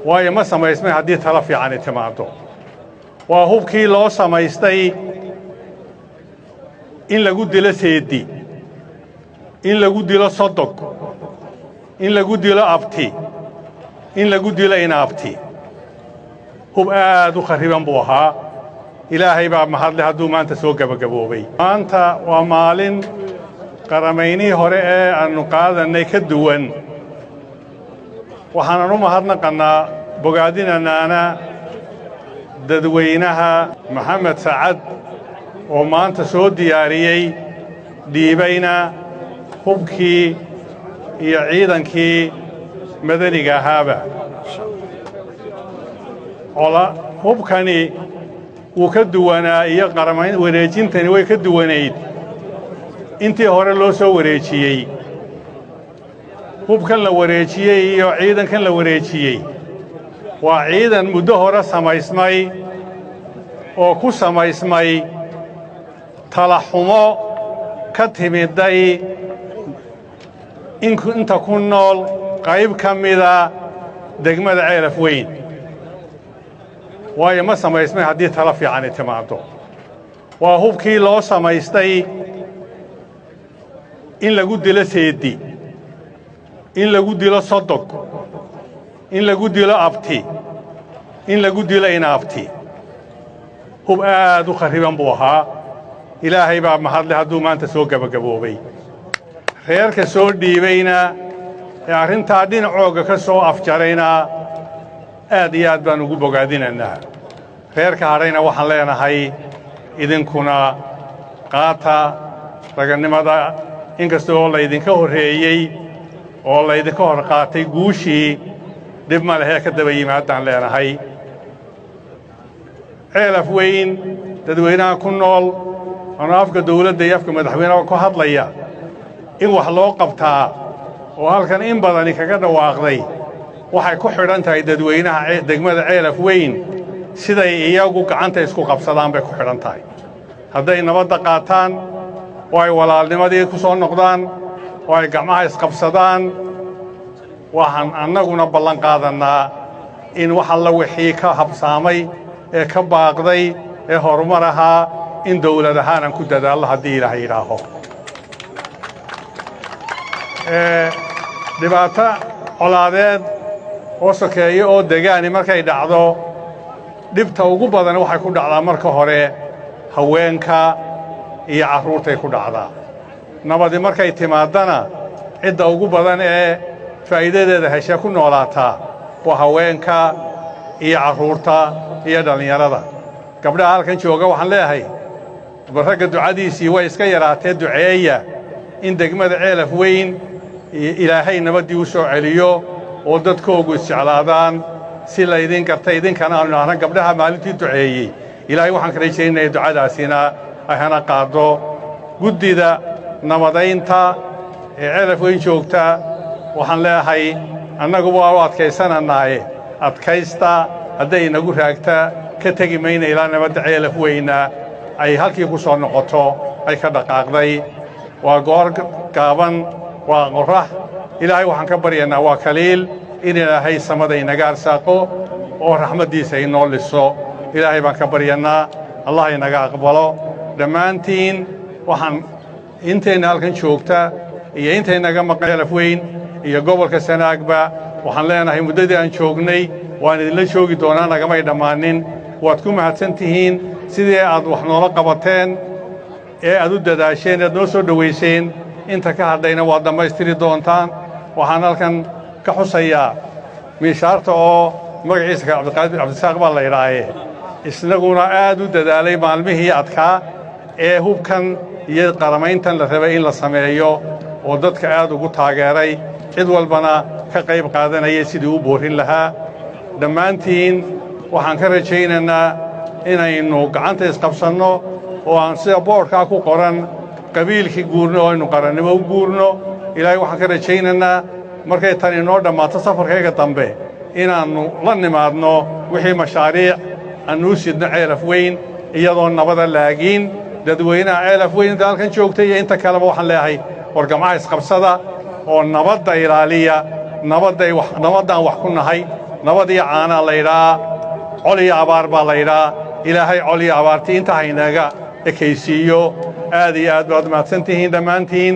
Waayo ma samaysmay haddii talo fiicani timaaddo. Waa hubkii loo samaystay in lagu dilo seeddi, in lagu dilo sodog, in lagu dilo abti, in lagu dilo inaabti. Hub aad u kharriban buu ahaa. Ilaahay baa mahadle hadduu maanta soo gebagaboobay. Maanta waa maalin qaramaynihii hore ee aannu qaadannay ka duwan. Waxaanan u mahadnaqannaa, bogaadinanaana dadweynaha Maxamed Sacad oo maanta soo diyaariyey, dhiibayna hubkii iyo ciidankii madaniga ahaaba. Hubkani wuu ka duwanaa iyo qaramayn wareejintani way ka duwanayd intii hore loo soo wareejiyey. Hubkan la wareejiyey iyo ciidankan la wareejiyey waa ciidan muddo hore samaysmay oo ku samaysmay talaxumo ka timidday inta ku nool qayb ka mida degmada Ceelaf Weyn. Waayo ma samaysmay haddii talo fiicani timaaddo. Waa hubkii loo samaystay in lagu dilo seeddi, in lagu dilo sodog, in lagu dilo abti, in lagu dilo inaabti. Hub aad u kharriban buu ahaa. Ilaahay baa mahadle hadduu maanta soo gebagaboobay. Reerka soo dhiibayna ee arrintaa dhinacooga ka soo afjarayna aad iyo aad baan ugu bogaadinaynaa. Reerka hadhayna waxaan leenahay, idinkuna qaata ragannimada, inkastoo laydinka horreeyey oo laydinka hor qaatay guushii, dhib ma lehee ka daba yimaadaan leenahay. Ceelaf Weyn dadweynaha ku nool, anoo afka dawladda iyo afka madaxweynaha ku hadlaya, in wax loo qabtaa oo halkan in badani kaga dhawaaqday waxay ku xidhan tahay dadweynaha degmada Ceelaf Weyn siday iyagu gacanta isku qabsadaan bay ku xidhan tahay. Hadday nabadda qaataan oo ay walaalnimadii ku soo noqdaan oo ay gacmaha isqabsadaan, waxaan annaguna ballan qaadannaa in wax alla wixii ka habsaamay ee ka baaqday ee horumar ahaa in dawlad ahaanan ku dadaallo haddii Ilaahay yidhaaho. Dhibaato colaadeed oo sokeeyo oo degaani markay dhacdo, dhibta ugu badan waxay ku dhacdaa marka hore haweenka iyo carruurtay ku dhacdaa. Nabadi markay timaaddana, cidda ugu badan ee faa'iidadeeda heshee ku noolaataa waa haweenka iyo carruurta iyo dhallinyarada. Gabdhaha halkan jooga waxaan leeyahay, bal ragga ducadiisii way iska yaraatee, duceeya in degmada Ceelaf Weyn Ilaahay nabaddii u soo celiyo oo dadkoogu isjeclaadaan, si laydin garta idinkana aanu idhaahna gabdhaha maalintii duceeyey. Ilaahay waxaan ka rajaynaya ducadaasina ay hana qaaddo. Guddida nabadaynta ee Ceelaf Weyn joogta waxaan leeyahay, annagu waa u adkaysanannaaye, adkaysta. Hadday inagu raagta ka tegi mayna ilaa nabadda Ceelaf Weyna ay halkii ku soo noqoto ay ka dhaqaaqday. Waa goor gaaban, waa qorrax. Ilaahay waxaan ka baryaynaa, waa kaliil, in Ilaahay samada inaga arsaaqo oo raxmaddiisa inoo liso. Ilaahay baan ka baryannaa, Allah inaga aqbalo dhammaantiin. Waxaan intayna halkan joogta iyo intaynaga maqan Ceelaf Weyn iyo gobolka Sanaagba waxaan leenahay, muddadii aan joognay waan idinla joogi doonaa, nagamay dhammaanin. Waad ku mahadsan tihiin sidii aad wax noola qabateen ee aad u dadaasheen, aad noo soo dhowayseen. Inta ka hadhayna waad dhammaystiri doontaan. Waxaan halkan ka xusayaa miishaarta oo magaciisa Cabdiqaadir Cabdisaaq baa la idhaaye, isnaguna aad u dadaalay maalmihii adkaa ee hubkan iyo qaramayntan la rabay in la sameeyo, oo dadka aad ugu taageeray, cid walbana ka qayb qaadanayay sidii u boorrin lahaa. Dhammaantiin waxaan ka rajaynaynaa inaynu gacanta isqabsanno oo aan sida boodhkaa ku qoran qabiilkii guurno oo aynu qarannimo u guurno. Ilaahay waxaan ka rajaynaynaa markay tan inoo dhammaato safarkayga dambe inaannu la nimaadno wixii mashaariic aannu u sidno Ceelaf Weyn iyadoo nabada. Laakiin dadweynaha Ceelaf Weyn inta halkan joogta iyo inta kaleba waxaan leeyahay, war gamcaha isqabsada oo nabadda ilaaliya. Nabadday, nabaddaan wax ku nahay, Nabad iyo caanaa laydhaa, col iyo abaar baa laydhaa. Ilaahay col iyo abaartii inta haynaga ekaysiiyo. Aad iyo aad baad mahadsan tihiin dhammaantiin.